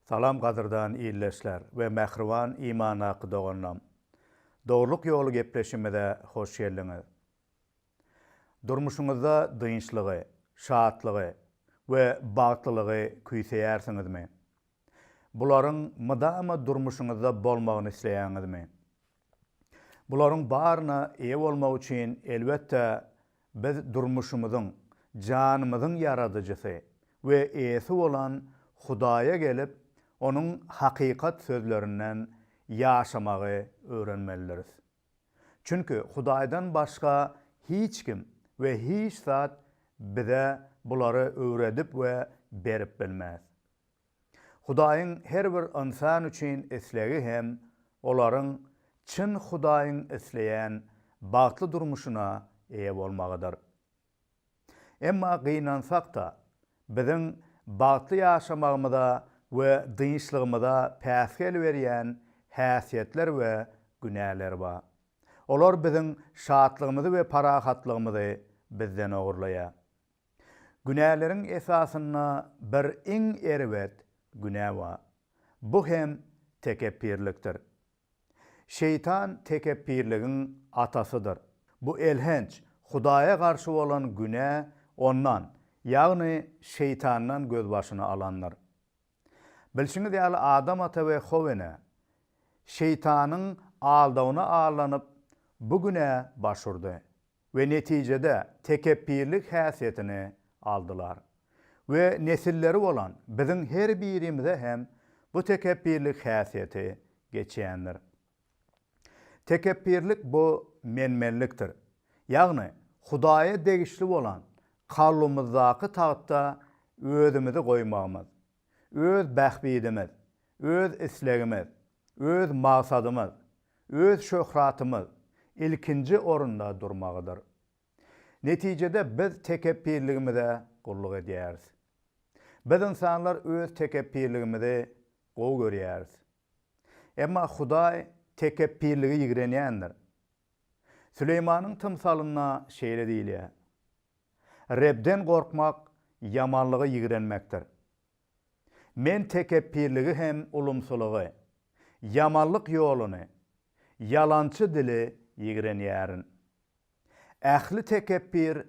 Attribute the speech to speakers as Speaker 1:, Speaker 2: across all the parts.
Speaker 1: Salam gadyrdan ildeşler we mähriban imandaky doganlam. Dogrulyk ýoly gepleşimize hoş geldiňiz. Durmuşyňyzda dynçlygy, şatlygy we bagtlylygy küýseýärsiňizmi? Bularyň mydama durmuşyňyzda bolmagyny isleýäňizmi? Bularyň baryna eýe bolmak üçin, elbetde, biz durmuşymyzyň, janymyzyň Ýaradyjysy we Eýesi bolan Hudaýa gelip, Onuň hakykat sözlerinden ýaşamagy öwrenmelidiris. Çünki Hudaýdan başga hiç kim we hiç zat bize bulary öwredip we berip bilmez. Hudaýyň her bir ynsan üçin islegi hem olaryň çyn Hudaýyň isleýän bagtly durmuşyna eýe bolmagydyr. Emma gynansak-da, biziň bagtly ýaşamagymyza we dynçlygymyza päsgel berýän häsiýetler we günäler bar. Olar biziň şatlygymyzy we parahatlygymyzy bizden ogurlaýar. Günäleriň esasynda bir iň erbet günä bar. Bu hem tekepbirlikdir. Şeýtan tekepbirligiň atasydyr. Bu elhenç, Hudaýa garşy bolan günä ondan, ýagny şeýtandan gözbaşyny alandyr. Bilşiňiz ýaly Adam ata we How ene şeýtanyň aldawyna aldanyp bu günä baş urdy. We netijede tekepbirlik häsiýetini aldylar. We nesilleri bolan biziň her birimize hem bu tekepbirlik häsiýeti geçýändir. Tekepbirlik bu men-menlikdir. Ýagny Hudaýa degişli bolan kalbymyzdaky tagtda özümizi goýmagymyz, öz bähbidimiz, öz islegimiz, öz magsadymyz, öz şöhratymyz ilkinji orunda durmagydyr. Netijede biz tekepbirligimize gulluk edýäris. Biz ynsanlar öz tekepbirligimizi gowy görýäris. Emma Hudaý tekepbirligi ýigrenýändir. Süleýmanyň tymsalynda şeýle diýilýär, Rebden gorkmak ýamanlygy ýigrenmekdir. Men tekepbirligi hem ulumsylygy, ýamanlyk ýoluny, ýalançy dili ýigrenýärin. Ähli tekepbir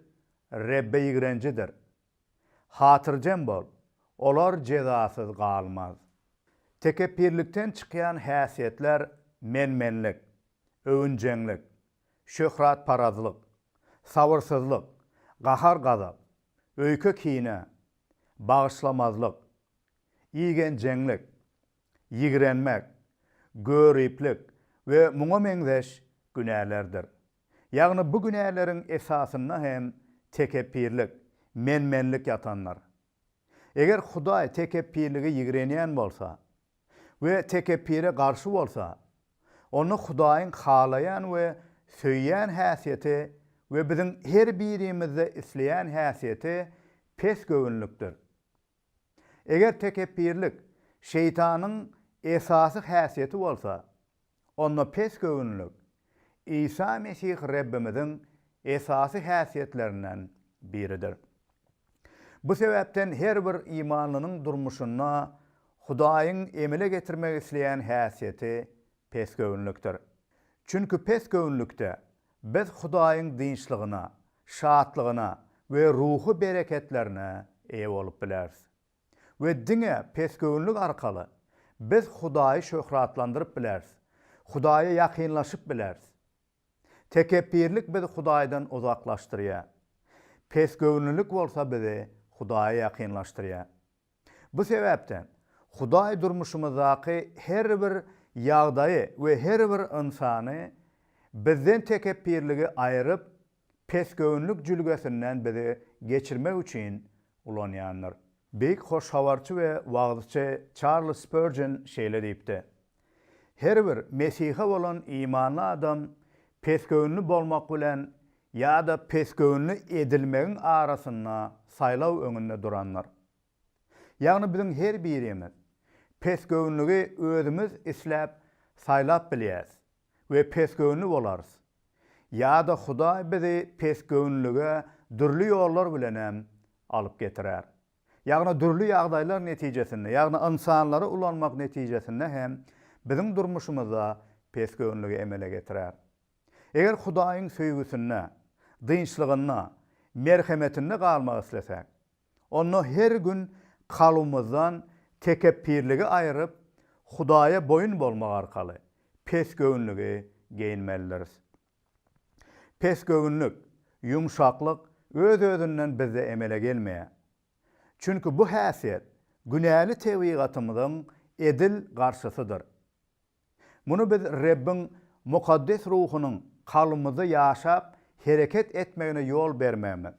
Speaker 1: Rebbe ýigrenjidir. Hatyrjem bol, olar jezasyz galmaz. Tekepbirlikden çykýan häsiýetler men-menlik, öwünjeňlik, şöhratparazlyk, sabyrsyzlyk, gahar-gazap, öýke-kine, bagyşlamazlyk, igenjeňlik, ýigrenmek, göriplik we muňa meňzeş günälerdir. Ýagny bu günäleriň esasynda hem tekepbirlik, men-menlik ýatandyr. Eger Hudaý tekepbirligi ýigrenýän bolsa we tekepbire garşy bolsa, onda Hudaýyň halaýan we söýýän häsiýeti we biziň her birimizde isleýän häsiýeti pes göwünlikdir. Eger tekepbirlik şeýtanyň esasy häsiýeti bolsa, onda pes göwünlik Isa Mesih Rebbimiziň esasy häsiýetlerinden biridir. Bu sebäpden her bir imanlynyň durmuşynda Hudaýyň emele getirmek isleýän häsiýeti pesgöwünlikdir. Çünki pesgöwünlikde biz Hudaýyň dynçlygyna, şatlygyna we ruhy bereketlerine eýe bolup bileris. We diňe pesgöwünlik arkaly biz Hudaýy şöhratlandyryp bileris, Hudaýa ýakynlaşyp bileris. Tekepbirlik bizi Hudaýdan uzaklaşdyrýar. Pesgöwünlilik bolsa bizi Hudaýa ýakynlaşdyrýar. Bu sebäpden, Hudaý durmuşymyzdaky her bir ýagdaýy we her bir ynsany bizden tekepbirligi aýryp, pesgöwünlik jülgesinden bizi geçirmek üçin ulanýandyr. Beýik hoşhabarçy we wagyzçy Çarlz Spurgeon şeýle diýipdi, Her bir Mesihe bolan imanly adam pesgöwünli bolmak bilen ýa-da pesgöwünli edilmegiň arasynda saýlaw öňünde durandyr. Ýagny biziň her birimiz pesgöwünligi özümiz isläp saýlap bilýäris we pesgöwünli bolarys. Ýa-da Hudaý bizi pesgöwünlige dürli ýollar bilenem alyp getirer. ýagny dürli ýagdaýlar netijesinde, ýagny ynsanlary ulanmak netijesinde hem biziň durmuşymyzda pesgöwünligi emele getirer. Eger Hudaýyň söýgüsinde, dynçlygynda, merhemetinde galmak islesek, onda her gün kalbymyzdan tekepbirligi aýryp, Hudaýa boýun bolmak arkaly pesgöwünligi geýinmelidiris. Pesgöwünlik, ýumşaklyk öz-özünden bizde emele gelmeýär. Çünki bu häsiýet günäli tebigatymyzyň edil garşysydyr. Muny biz Rebbiň Mukaddes Ruhunyň kalbymyzda ýaşap hereket etmegine ýol bermegimiz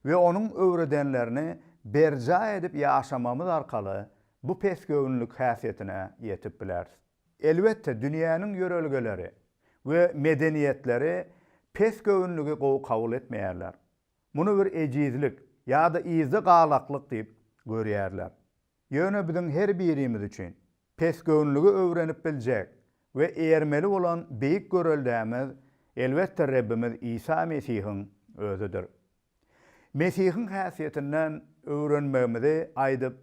Speaker 1: we Onuň öwredenlerini berjaý edip ýaşamagymyz arkaly bu pesgöwünlik häsiýetine ýetip bileris. Elbetde, dünýäniň ýörelgeleri we medeniýetleri pesgöwünligi gowy kabul etmeýärler. Muny bir ejizlik ýa-da yzda galaklyk diýip görýärler. Ýöne biziň her birimiz üçin pesgöwünligi öwrenip biljek we eýermeli bolan beýik göreldämiz, elbetde, Rebbimiz Isa Mesihiň Özüdir. Mesihiň häsiýetinden öwrenmegimizi aýdyp,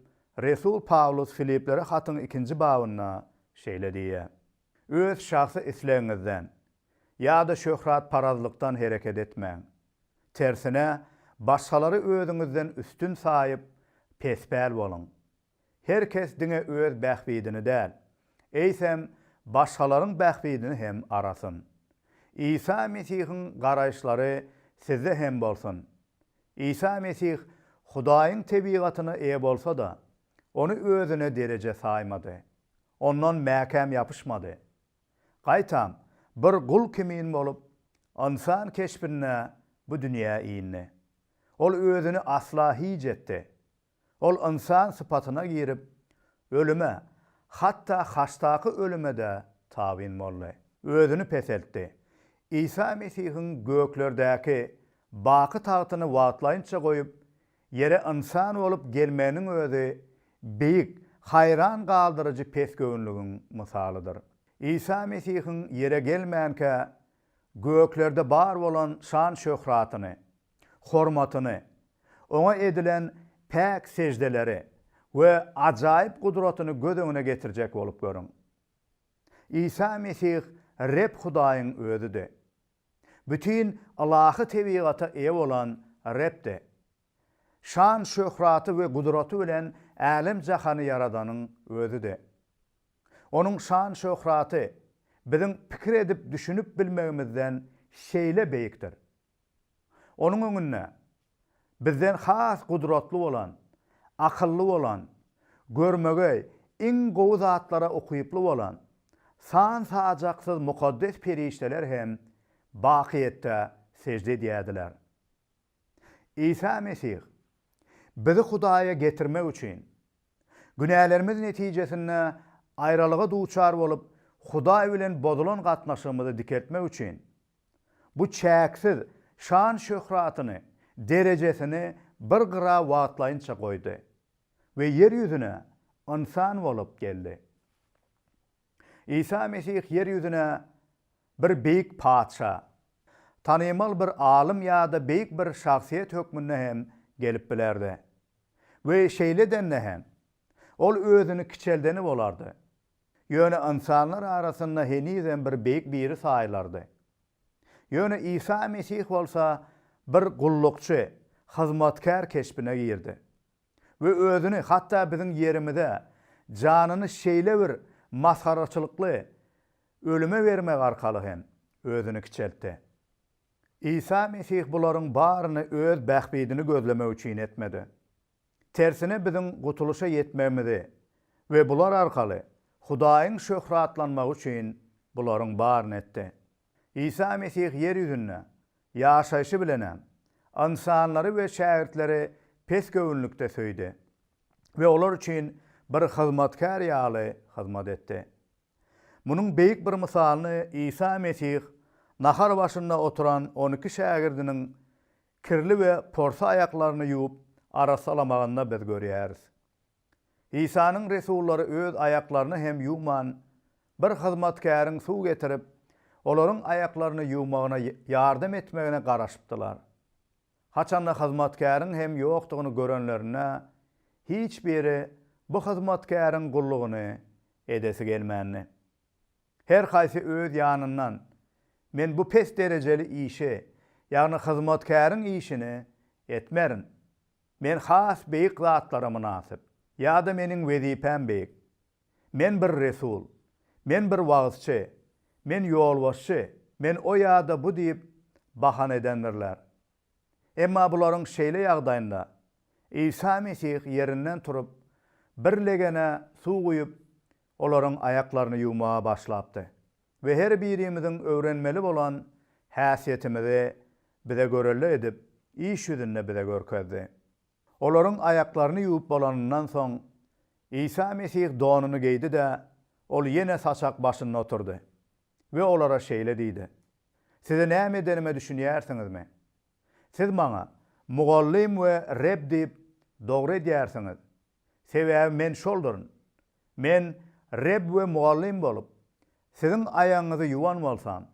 Speaker 1: resul Pawlus Filiplere hatyň ikinji babynda şeýle diýýär, Öz şahsy islegiňizden ýa-da şöhratparazlykdan hereket etmäň. Tersine, başgalary özüňizden üstün saýyp, pespäl boluň. Her kes diňe öz bähbidini däl, eýsem, başgalaryň bähbidini hem arasyn. Isa Mesihiň garaýyşlary sizde hem bolsun. Isa Mesih Hudaýyň tebigatyna eýe bolsa-da, ony özüne dereje saýmady. Ondan mäkäm ýapyşmady. Gaýtam, bir gul kimin bolup, ynsan keşbinde bu dünýä indi. Ol özüni asla hiç etdi. Ol ynsan sypatyna girip, ölüme, hatda haçdaky ölüme-de tabyn boldy. Özüni peseltdi. Isa Mesihiň göklerdäki baky tagtyny wagtlaýynça goýup, ýere ynsan bolup gelmeginiň özi beýik, haýran galdyryjy pesgöwünligiň mysalydyr. Isa Mesihiň ýere gelmänkä göklerde bar bolan şan-şöhratyny, hormatyny, Oňa edilen päk seždeleri we ajaýyp gudratyny göz öňüne getirjek bolup görüň. Isa Mesih Reb Hudaýyň Özüdi. Bütin ylahy tebigata eýe bolan Rebdi. Şan-şöhraty we gudraty bilen älem-jahany ýaradanyň Özüdi. Onuň şan-şöhraty biziň pikir edip düşünip bilmegimizden şeýle beýikdir. Onuň öňünde bizden has gudratly bolan, akylly bolan, görmegeý, iň gowy zatlara ukyply bolan, san-sajaksyz mukaddes perişdeler hem bakyýetde sežde edýärdiler. Isa Mesih bizi Hudaýa getirmek üçin, günälerimiz netijesinde aýralyga duçar bolup, Hudaý bilen bozulan gatnaşygymyzy dikeltmek üçin, Bu çäksiz şan-şöhratyny, derejesini bir gyra wagtlaýynça goýdy we ýer ýüzüne ynsan bolup geldi. Isa Mesih ýer ýüzüne bir beýik patyşa, tanymal bir alym ýa-da beýik bir şahsyýet hökmünde hem gelip bilerdi. We şeýle edende hem, Ol özüni kiçeldeni bolardy. Ýöne ynsanlar arasynda henizem bir beýik biri saýylardy. Ýöne Isa Mesih bolsa bir gullukçy, hyzmatkär keşbine girdi we özüni hatda biziň ýerimize janyny şeýle bir masgaraçylykly ölüme bermek arkaly hem özüni kiçeltdi. Isa Mesih bularyň baryny öz bähbidini gözlemek üçin etmedi. Tersine biziň gutulyşa ýetmegimizi we bular arkaly Hudaýyň şöhratlanmagy üçin bularyň baryny etdi. Isa Mesih ýer ýüzünde ýaşaýşy bilenem ynsanlary we şägirtleri pesgöwünlikde söýdi we olar üçin bir hyzmatkär ýaly hyzmat etdi. Munuň beýik bir mysalyny Isa Mesih nahar başynda oturan on iki şägirdiniň Kirli we porsy aýaklaryny ýuwup arassalamagynda biz görýäris. Isanyň resullary öz aýaklaryny hem ýuwman, bir hyzmatkäriň suw getirip, olaryň aýaklaryny ýuwmagyna ýardam etmegine garaşypdylar. Haçanda hyzmatkäriň hem ýokdugyny görenlerinde, hiç biri bu hyzmatkäriň gullugyny edesi gelmändi. Her haýsy öz ýanyndan, Men bu pes derejeli işi, ýagny hyzmatkäriň işini etmerin. Men has beýik zatlara mynasyp. Ýa-da meniň wezipäm beýik. Men bir resul. Men bir wagyzçy. Men ýolbaşçy. Men o ýa-da bu diýip bahana edendirler. Emma bularyň şeýle ýagdaýynda Isa Mesih ýerinden turup, bir legene suw guýup, olaryň aýaklaryny ýuwmaga başlapdy we her birimiziň öwrenmeli bolan häsiýetimizi bize görelde edip, iş ýüzünde bize görkezdi. Olaryň aýaklaryny ýuwup bolanyndan soň, Isa Mesih donuny geýdi-de, ol ýene saçak başynda oturdy we olara şeýle diýdi, Size näme edenime düşünýärsiňizmi? Siz maňa, Mugallym we Reb diýip, dogry edýärsiňiz. Sebäbi Men şolduryn. Men Reb we Mugallym bolup, siziň aýagyňyzy ýuwan bolsam,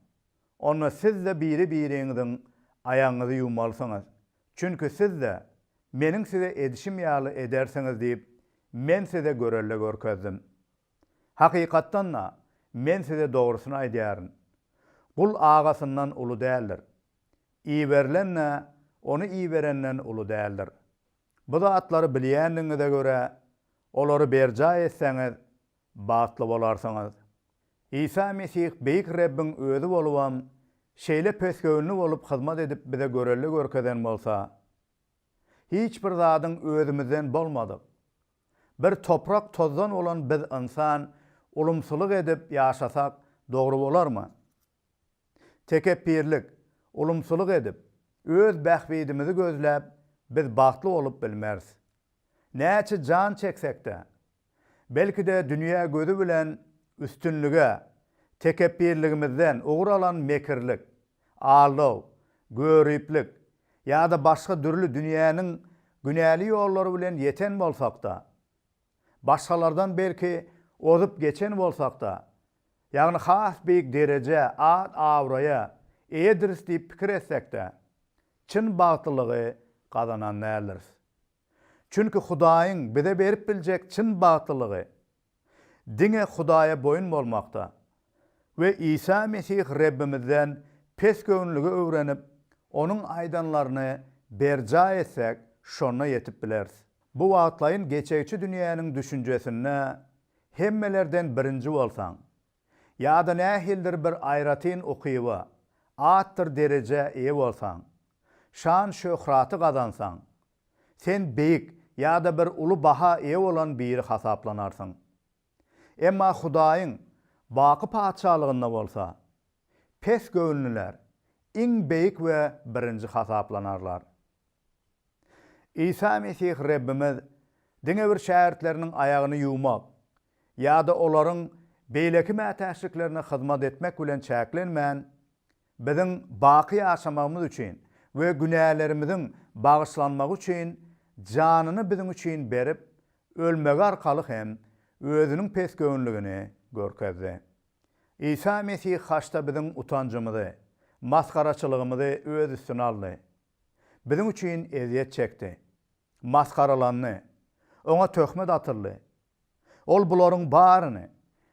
Speaker 1: onda siz-de biri-biriňiziň aýagyňyzy ýuwmalysyňyz. Çünki siz-de Meniň size edişim ýaly edersiňiz diýip, Men size görelde görkezdim. Hakykatdan-da, Men size dogrusyny aýdýaryn, gul agasyndan uly däldir, iberilen-de ony iberenden uly däldir. Bu zatlary bilýändigiňize görä, olary berjaý etseňiz, bagtly bolarsyňyz. Isa Mesih beýik Rebbiň Özi bolubam, şeýle pesgöwünli bolup hyzmat edip bize görelde görkezen bolsa, hiç bir zadyň özümizden bolmadyk, bir toprak tozdan bolan biz ynsan ulumsylyk edip ýaşasak dogry bolarmy? Tekepbirlik, ulumsylyk edip, öz bähbidimizi gözläp biz bagtly bolup bilmeris. Näçe jan çeksek-de, belki-de dünýä gözi bilen üstünlige, tekepbirligimizden ugur alan mekirlik, aldaw, göriplik ýa-da başga dürli dünýäniň günäli ýollary bilen ýeten bolsak-da, başgalardan belki ozup geçen bolsak-da, ýagny has beýik derejä, at-abraýa eýediris diýip pikir etsek-de, çyn bagtlylygy gazanan däldiris. Çünki Hudaýyň bize berip biljek çyn bagtlylygy diňe Hudaýa boýun bolmakda we Isa Mesih Rebbimizden pesgöwünligi öwrenip, Onuň aýdanlaryny berjaý etsek, şonda ýetip bileris. Bu wagtlaýyn geçegçi dünýäniň düşünjesinde hemmelerden birinji bolsaň, ýa-da nähilidir bir aýratyn ukyba, atdyr derejä eýe bolsaň, şan-şöhraty gazansaň, sen beýik ýa-da bir uly baha eýe bolan biri hasaplanarsyň. Emma Hudaýyň baky Patyşalygynda bolsa, pes göwünliler iň beýik we birinji hasaplanarlar. Isa Mesih Rebbimiz diňe bir şägirtleriniň aýagyny ýuwmak ýa-da olaryň beýleki mätäçliklerine hyzmat etmek bilen çäklenmän, biziň baky ýaşamagymyz üçin we günälerimiziň bagyşlanmagy üçin janyny biziň üçin berip, ölmegi arkaly hem Özüniň pesgöwünligini görkezdi. Isa Mesih haçda biziň utanjymyzy, masgaraçylygymyzy Öz üstüne aldy. Biziň üçin ezýet çekdi. Masgaralandy. Oňa töhmet atyldy. Ol bularyň baryny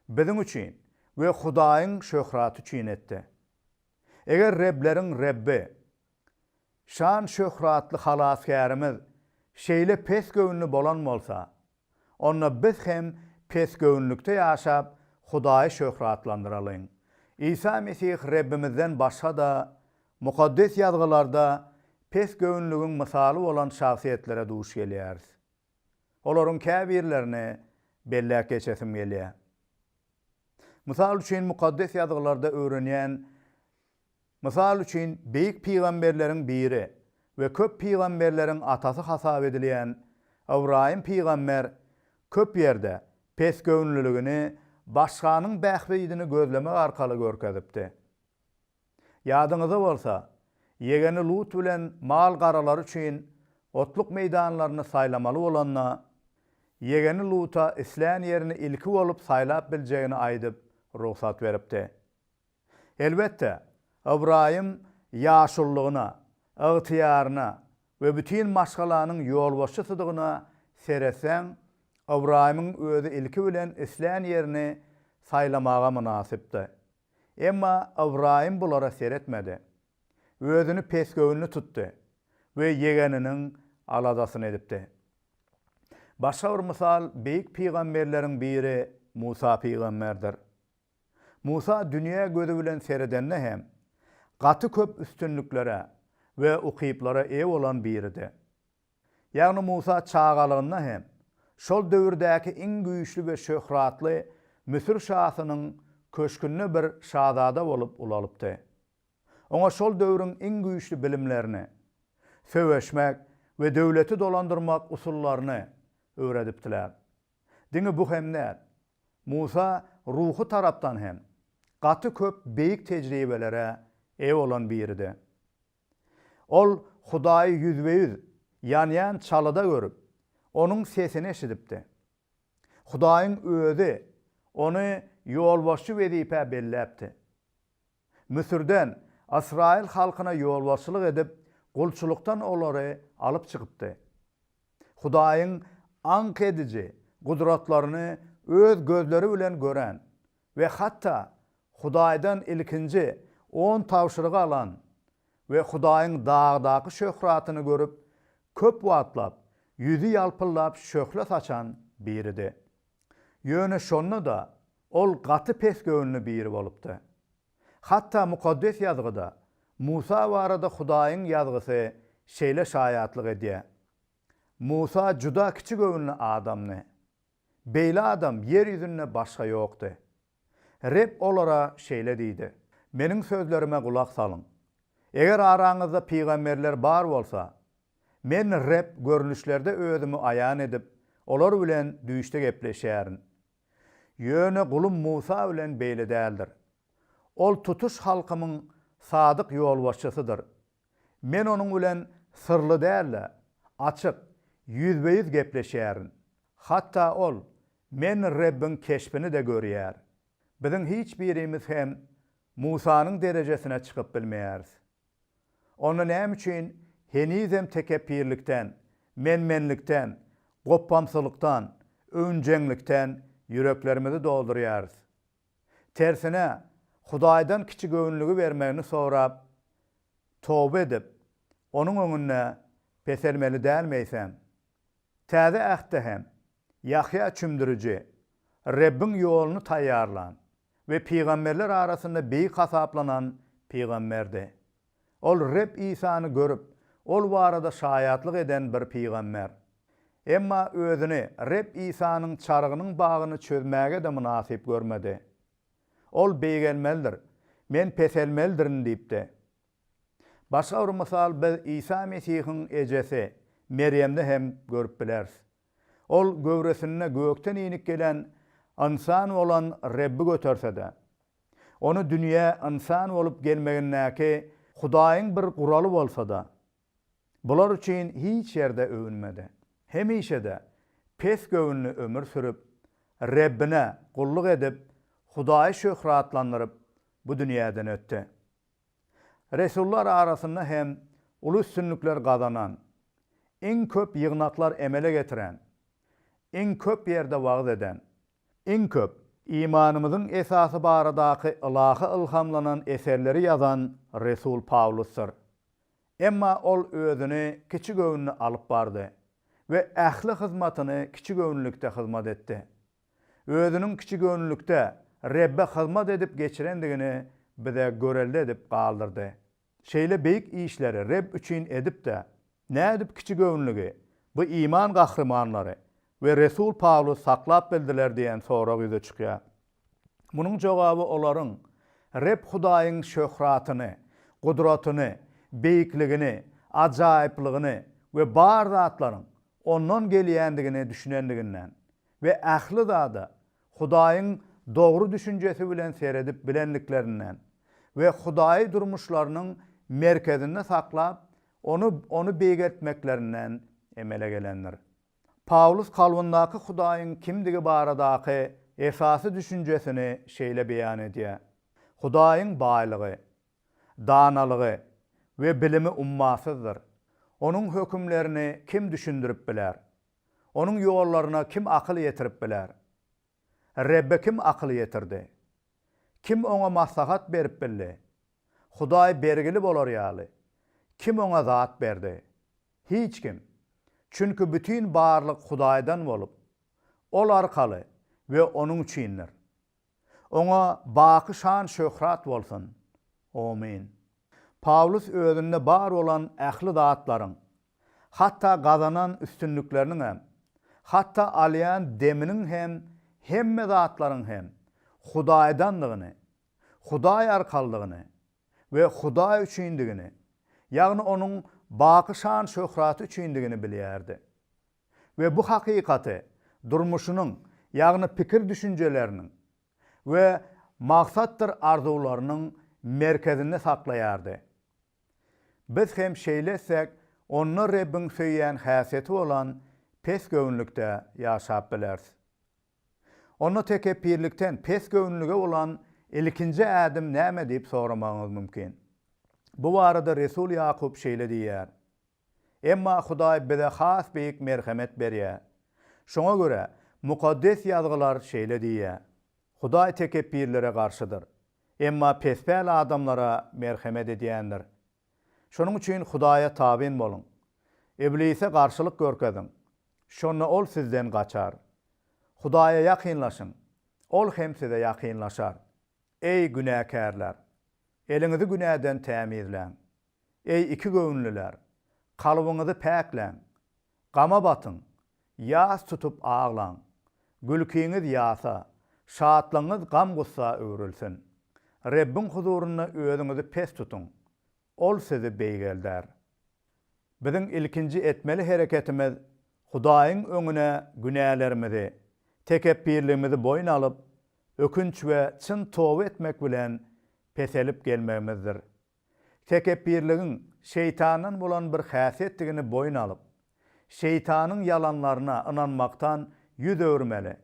Speaker 1: biziň üçin we Hudaýyň şöhraty üçin etdi. Eger Rebleriň Rebbi, şan-şöhratly Halasgärimiz şeýle pesgöwünli bolan bolsa, onda biz hem pesgöwünlikde ýaşap, Hudaýy şöhratlandyralyň. Isa Mesih Rebbimizden başga-da, Mukaddes Ýazgylarda pesgöwünligiň mysaly bolan şahsyýetlere duş gelýäris. Olaryň käbirlerini belläp geçesim gelýär. Mysal üçin, Mukaddes Ýazgylarda öwrenýän Mysal üçin, beýik pygamberleriň biri we köp pygamberleriň atasy hasap edilýän Ybraýym pygamber köp ýerde pesgöwünliligini başganyň bähbidini gözlemek arkaly görkezipdi. Ýadyňyzda bolsa, ýegeni Lut bilen mal-garalary üçin otluk meýdanlaryny saýlamaly bolanda, ýegeni Luta islän ýerini ilki bolup saýlap biljegini aýdyp, rugsat beripdi. Elbetde, Ybraýym ýaşululygyna, ygtyýaryna we bütin maşgalanyň ýolbaşçysydygyna. Seretseň, Ybraýymyň özi ilki bilen islän ýerini saýlamaga mynasypdy. Emma Ybraýym bulara seretmedi. Özüni pesgöwünli tutdy we ýegeniniň aladasyny edipdi. Başga bir mysal beýik pygamberleriň biri Musa pygamberdir. Musa dünýä gözi bilen seredende hem, gaty köp üstünliklere we ukyplara eýe bolan biridi. Ýagny Musa çagalygynda hem, şol döwürdäki iň güýçli we şöhratly Müsür şasynyň köşgünde bir şazada bolup ulalypdy. Oňa şol döwrüň iň güýçli bilimlerini, söweşmek we döwleti dolandyrmak usullaryny öwredipdiler. Diňe bu hem däl, Musa ruhy tarapdan hem gaty köp beýik tejribelere eýe bolan biridi. Ol Hudaýy ýüzbe-ýüz, ýanýan çalyda görüp, Onuň sesini eşidipdi. Hudaýyň Özi ony ýolbaşçy wezipä belläpdi. Müsürden ysraýyl halkyna ýolbaşçylyk edip, gulçulykdan olary alyp çykypdy. Hudaýyň aňk ediji gudratlaryny öz gözleri bilen gören we hatda Hudaýdan ilkinji on tabşyrygy alan we Hudaýyň dagdaky şöhratyny görüp, köp wagtlap ýüzi ýalpyldap şöhle saçan biridi. Ýöne şonda-da ol gaty pesgöwünli biri bolupdy. Hatda Mukaddes Ýazgyda Musa barada Hudaýyň ýazgysy şeýle şaýatlyk edýär, Musa juda kiçigöwünli adamdy. Beýle adam ýer ýüzünde başga ýokdy. Reb olara şeýle diýdi, Meniň sözlerime gulak salyň. Eger araňyzda pygamberler bar bolsa, Men Reb görnüşlerde özümi aýan edip, olar bilen düýşde gepleşýärin. Ýöne gulum Musa bilen beýle däldir. Ol tutuş halkymyň sadyk ýolbaşçysydyr. Men onuň bilen syrly däl-de, açyk, ýüzbe-ýüz gepleşýärin. Hatda ol Men Rebbiň keşbini-de görýär. Biziň hiç birimiz hem Musanyň derejesine çykyp bilmeýäris. Onda näme üçin henizem tekepbirlikden, men-menlikden, gopbamsylykdan, öwünjeňlikden ýüreklerimizi doldurýarys? Tersine, Hudaýdan kiçigöwünligi bermegini sorap, toba edip, Onuň öňünde peselmeli dälmi eýsem? Täze Ähtde hem Ýahýa çümdüriji, Rebbiň ýoluny taýýarlan we pygamberler arasynda beýik hasaplanan pygamberdi. Ol Reb Isany görüp, Ol barada şaýatlyk eden bir pygamber. Emma özüni Reb Isanyň çarygynyň bagyny çözmäge-de mynasyp görmedi. Ol beýgelmelidir, men peselmelidirin diýipdi. Başga bir mysal biz Isa Mesihiň ejesi Merýemde hem görüp bileris. Ol göwresinde gökden inip gelen Ynsan bolan Rebbi göterse-de, Ony dünýä ynsan bolup gelmegindäki Hudaýyň bir guraly bolsa-da, bular üçin hiç ýerde öwünmedi. Hemişe-de pes göwünli ömür sürüp, Rebbine gulluk edip, Hudaýy şöhratlandyryp bu dünýäden ötdi. Resullar arasynda hem uly üstünlikler gazanan, iň köp ýygnaklar emele getiren, iň köp ýerde wagyz eden, iň köp imanymyzyň esasy baradaky ylahy ylhamlanan eserleri ýazan resul Pawlusdyr. Emma ol özüni kiçigöwünli alyp bardy we ähli hyzmatyny kiçigöwünlilikde hyzmat etdi. Özüniň kiçigöwünlilikde Rebbe hyzmat edip geçirendigini bize görelde edip galdyrdy. Şeýle beýik işleri Reb üçin edip-de, nädip kiçigöwünligi bu iman gahrymanlary we resul Pawlus saklap bildiler diýen sorag ýüze çykýar. Munuň jogaby olaryň Reb Hudaýyň şöhratyny, gudratyny, beýikligini, ajaýyplygyny we bar zatlaryň Ondan gelýändigini düşünendiginden we ähli zada Hudaýyň dogry düşünjesi bilen seredip bilenliklerinden we Hudaýy durmuşlarynyň merkezinde saklap, Ony Ony beýgeltmeklerinden emele gelendir. Pawlus kalbyndaky Hudaýyň kimdigi baradaky esasy düşünjesini şeýle beýan edýär, Hudaýyň baýlygy, danalygy we bilimi ummasyzdyr. Onuň hökümlerini kim düşündirip biler? Onuň ýollaryna kim akyl ýetirip biler? Rebbe kim akyl ýetirdi? Kim Oňa maslahat berip bildi? Hudaý bergili bolar ýaly, kim Oňa zat berdi? Hiç kim! Çünki bütin barlyk Hudaýdan bolup, Ol arkaly we Onuň üçindir. Oňa baky şan-şöhrat bolsun! Omyn. Pawlus özünde bar bolan ähli zatlaryň, hatda gazanan üstünlikleriniň hem, hatda alýan deminiň hem hemme zatlaryň hem Hudaýdandygyny, Hudaý arkalydygyny we Hudaý üçindigini, ýagny Onuň baky şan-şöhraty üçindigini bilýärdi. We bu hakykaty durmuşynyň, ýagny pikir-düşünjeleriniň we maksatdyr arzuwlarynyň merkezinde saklaýardy. Biz hem şeýle etsek, onda Rebbiň söýýän häsiýeti bolan pesgöwünlikde ýaşap bileris. Onda tekepbirlikden pesgöwünlige bolan ilkinji ädim näme diýip soramagyňyz mümkin. Bu barada resul Ýakup şeýle diýýär, Emma Hudaý bize has beýik merhemet berýär. Şoňa görä, Mukaddes Ýazgylar şeýle diýýär, Hudaý tekepbirlere garşydyr, emma pespäl adamlara merhemet edýändir. Şonuň üçin Hudaýa tabyn boluň. Iblise garşylyk görkeziň, şonda ol sizden gaçar. Hudaýa ýakynlaşyň, Ol hem size ýakynlaşar. Eý, günäkärler! Eliňizi günäden tämizläň. Eý, ikigöwünliler! Kalbyňyzy päkläň! Gama batyň, ýas tutup aglaň! Gülkiňiz ýasa, şatlygyňyz gam-gussa öwrülsin. Rebbiň huzurynda özüňizi pes tutuň, Ol sizi beýgelder. Biziň ilkinji etmeli hereketimiz Hudaýyň öňüne günälerimizi, tekepbirligimizi boýun alyp, ökünç we çyn toba etmek bilen peselip gelmegimizdir. Tekepbirligiň şeýtandan bolan bir häsiýetdigini boýun alyp, şeýtanyň ýalanlaryna ynanmakdan ýüz öwürmeli.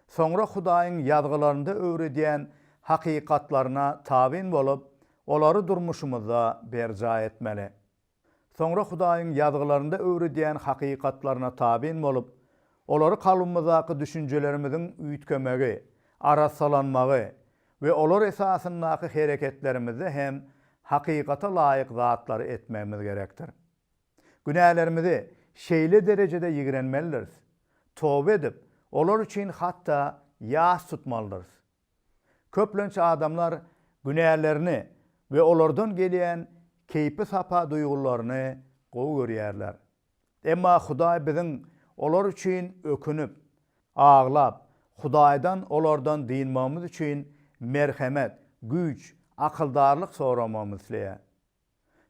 Speaker 1: Soňra Hudaýyň Ýazgylarynda öwredýän hakykatlaryna tabyn bolup, olary durmuşymyzda berjaý etmeli. Soňra Hudaýyň Ýazgylarynda öwredýän hakykatlaryna tabyn bolup, olary kalbymyzdaky düşünjelerimiziň üýtgemegi, arassalanmagy we olar esasyndaky hereketlerimizde hem hakykata laýyk zatlary etmegimiz gerekdir. Günälerimizi şeýle derejede ýigrenmelidiris, toba edip, olar üçin hatda ýas tutmalydyrys. Köplenç adamlar günälerini we olardan gelýän keýpi-sapa duýgularyny gowy görýärler. Emma Hudaý biziň olar üçin ökünip, aglap, Hudaýdan olardan dynmagymyz üçin merhemet, güýç, akyldarlyk soramagymyzy isleýär.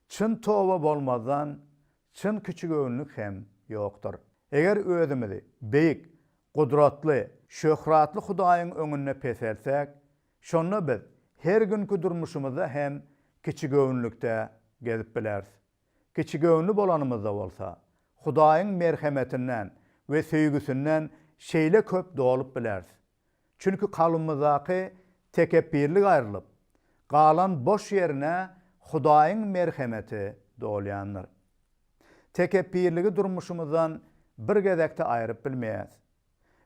Speaker 1: Çyn toba bolmazdan, çyn kiçigöwünlik hem ýokdur. Eger özümizi beýik, gudratly, şöhratly Hudaýyň öňünde peseltsek, şonda biz her günki durmuşymyzda hem kiçigöwünlikde gezip bileris. Kiçigöwünli bolanymyzda bolsa, Hudaýyň merhemetinden we söýgüsinden şeýle köp dolup bileris. Çünki kalbymyzdaky tekepbirlik aýrylyp, galan boş ýerine Hudaýyň merhemeti dolýandyr. Tekepbirligi durmuşymyzdan bir gezekde aýryp bilmeýäris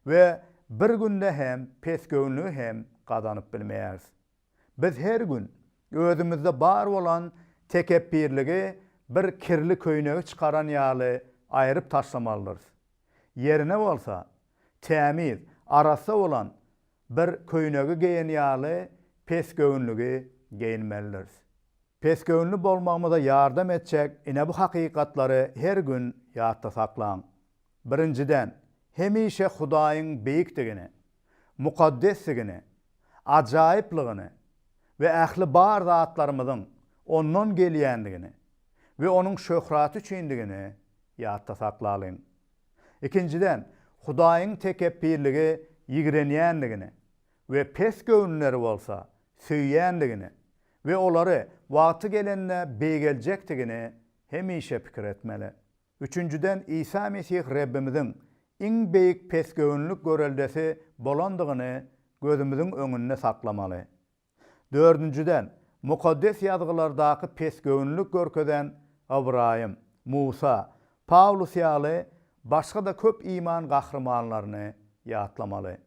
Speaker 1: we bir günde hem pesgöwünligi hem gazanyp bilmeýäris. Biz her gün özümizde bar bolan tekepbirligi bir kirli köýnegi çykaran ýaly aýryp taşlamalydyrys. Ýerine bolsa, tämiz, arassa bolan bir köýnegi geýen ýaly pesgöwünligi geýinmelidiris. Pesgöwünli bolmagymyza ýardam etjek ine bu hakykatlary her gün ýatda saklaň. Birinjiden, hemişe Hudaýyň beýikdigini, mukaddesdigini, ajaýyplygyny we ähli bar zatlarymyzyň Ondan gelýändigini we Onuň şöhraty üçindigini ýatda saklalyň. Ikinjiden, Hudaýyň tekepbirligi ýigrenýändigini we pes göwünlileri bolsa söýýändigini we olary wagty gelende beýgeljekdigini hemişe pikir etmeli. Üçünjiden, Isa Mesih Rebbimiziň iň beýik pesgöwünlik göreldesi bolandygyny gözümiziň öňünde saklamaly. Dördünjiden, Mukaddes Ýazgylardaky pesgöwünlik görkezen Ybraýym, Musa, Pawlus ýaly. başga-da köp iman gahrymanlaryny ýatlamaly.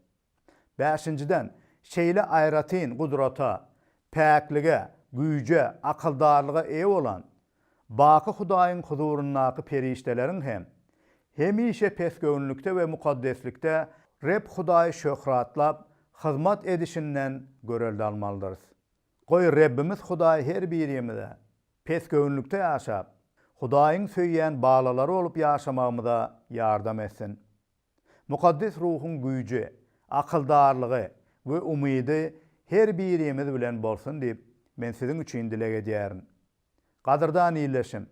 Speaker 1: Bäşinjiden, şeýle aýratyn gudrata, päklige, güýje, akyldarlyga eýe bolan, baky Hudaýyň huzuryndaky perişdeleriň hem hemişe pesgöwünlikde we mukaddeslikde Reb Hudaýy şöhratlap hyzmat edişinden görelde almalydyrys. Goý, Rebbimiz Hudaý her birimize pesgöwünlikde ýaşap, Hudaýyň söýýän balalary bolup ýaşamagymyza ýardam etsin. Mukaddes Ruhuň güýji, akyldarlygy we umydy her birimiz bilen bolsun diýip, men siziň üçin dileg edýärin. Gadyrdan ildeşim!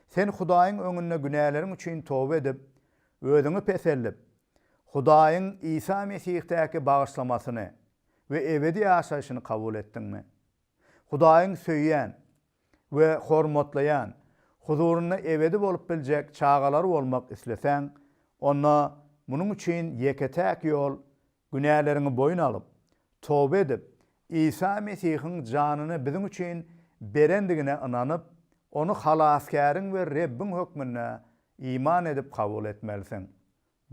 Speaker 1: Sen Hudaýyň öňünde günäleriň üçin toba edip, özüňi peseldip, Hudaýyň Isa Mesihdäki bagyşlamasyny we ebedi ýaşaýşyny kabul etdiňmi? Hudaýyň söýýän we hormatlaýan, huzurynda ebedi bolup biljek çagalary bolmak isleseň, onda munuň üçin ýeke-täk ýol günäleriňi boýun alyp, toba edip, Isa Mesihiň janyny biziň üçin berendigine ynanyp, Ony Halasgäriň we Rebbiň hökmünde iman edip kabul etmelisiň.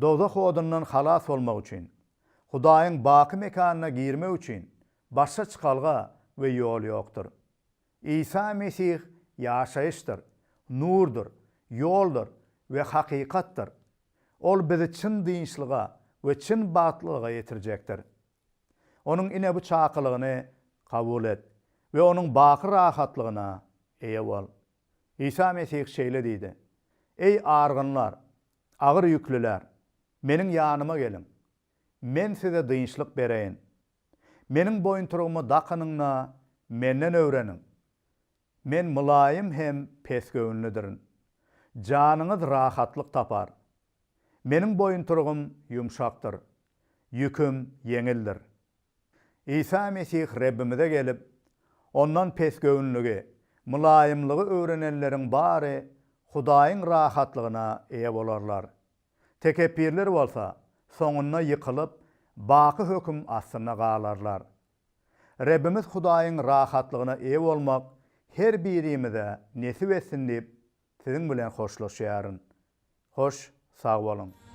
Speaker 1: Dowzah odundan halas bolmak üçin, Hudaýyň baky mekanyna girmek üçin başga çykalga we ýol ýokdur. Isa Mesih ýaşaýyşdyr, nurdur, ýoldur we hakykatdyr. Ol bizi çyn dynçlyga we çyn bagtlylyga ýetirjekdir. Onuň ine bu çakylygyny kabul et we Onuň baky rahatlygyna eýe bol. Isa Mesih şeýle diýdi, Eý argynlar, agyr ýüklüler, Meniň ýanyma geliň, Men size dynçlyk bereýin. Meniň boýuntyrygymy dakynyň-da, Menden öwreniň. Men mylaýym hem pesgöwünlidirin. Janyňyz rahatlyk tapar. Meniň boýuntyrygym ýumşakdyr, ýüküm ýeňildir. Isa Mesih Rebbimize gelip, Ondan pesgöwünligi, mylaýymlygy öwrenenleriň bary Hudaýyň rahatlygyna eýe bolarlar. Tekepbirler bolsa, soňunda ýykylyp, baky höküm astynda galarlar. Rebbimiz Hudaýyň rahatlygyna eýe bolmak her birimize nesip etsin diýip, siziň bilen hoşlaşýaryn. Hoş sag boluň!